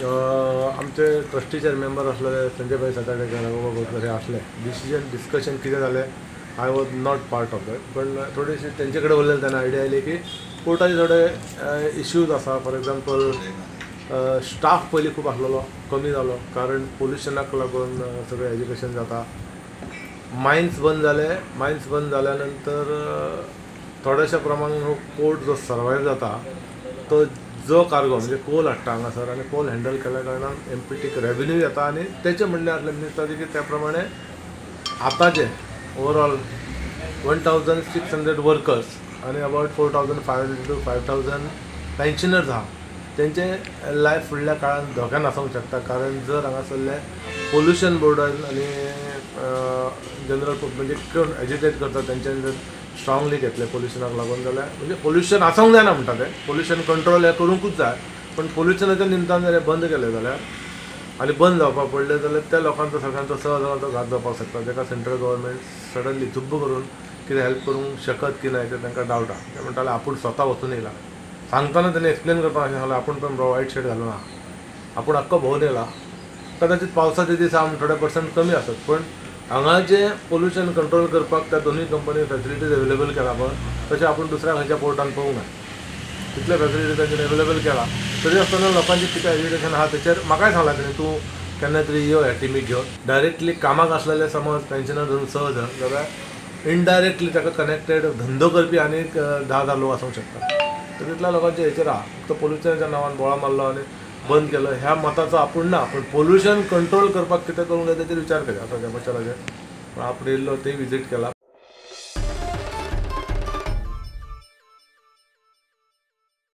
आमचे ट्रस्टीचे मेंबर आसलेले संजय भाई सातार्डेकर, रघुबा गोतकर हे आसले. डिसिजन डिस्कशन कितें जालें I was not part of that, पण थोडीशी तेंचे कडेन उलयले तेन्ना आयडिया आयली की पोर्टाचे थोडे इश्यूज आसा. फॉर एग्जाम्पल स्टाफ पयलीं खूब आसलेलो, कमी जालो कारण पोल्युशनाक लागून सगळें एज्युकेशन जाता. मायन्स बंद जाले, मायन्स बंद जाल्या नंतर थोड्याशा प्रमाणान हो पोर्ट जो सर्वायव जाता तो जो कार्गो म्हणजे कोल हाडटा हांगासर आनी कोल हँडल केल्या कारणान एम पी टीक रेवेन्यू येता. आनी तेचें म्हणणें आसलें मिनिस्टराचें की त्या प्रमाणे आतांचे ओवरऑल 1600 वर्कर्स आनी अबावट 4500 टू 5000 पेन्शनर्स आहा, तेंचे लायफ फुडल्या काळान धोक्यान आसूंक शकता. कारण जर हांगासरले पोल्युशन बोर्डान आनी जनरल म्हणजे कोण एजिटेट करता तेंच्यानी जर स्ट्रांगली घेतलें पोल्युशनाक लागून जाल्यार म्हणजे पोल्युशन आसूंक जायना म्हणटा ते, पोल्युशन कंट्रोल हें करूंकूच जाय, पण पोल्युशनाच्या निमतान जर हें बंद केलें जाल्यार आनी बंद जावपाक पडलें जाल्यार त्या लोकांचो सगळ्यांचो 6 हजारांचो घात जावपाक शकता. ताका सेंट्रल गव्हर्मेंट सडनली झुब्ब करून कितें हेल्प करूंक शकत की ना तें तांकां डावट आहा. ते म्हणटाले आपूण स्वता वचून येयला, सांगतना तेणें एक्सप्लेन करपाक अशें सांगलें आपूण पण वायट शर्ट घालूं ना, आपूण आख्खो भोंवन येयला. कदाचित पावसाचे दीस आहा थोडे पर्संट कमी आसत, पण हांगा जें पोल्युशन कंट्रोल करपाक त्या दोनूय कंपनी फॅसिलिटीज अवेलेबल केला पळय तशें आपूण दुसऱ्या खंयच्या पोर्टान पळोवंक ना, तितले फॅसिलिटीज तांच्यानी अवेलेबल केला. तरी आसतना लोकांचें कितें एज्युकेशन आहा तेचेर म्हाकाय सांगलां तेणी तूं केन्ना तरी यो ह्या टिमीक घेवन. डायरेक्टली कामाक आसलेले समज पेन्शनर धरून 6 जण जाल्यार इनडायरेक्टली ताका कनेक्टेड धंदो करपी आनीक 10,000 लोक आसूंक शकता. तर तितल्या लोकांचे हेचेर आहा. फक्त पोल्युशनाच्या नांवान बोळा मारलो आनी बंद केलो ह्या मताचो आपूण ना, पूण पोल्युशन कंट्रोल करपाक कितें करूंक जाय तेचेर विचार करया. आतां त्या मशालाचेर पण आपूण येयल्लो तेय विजीट केला.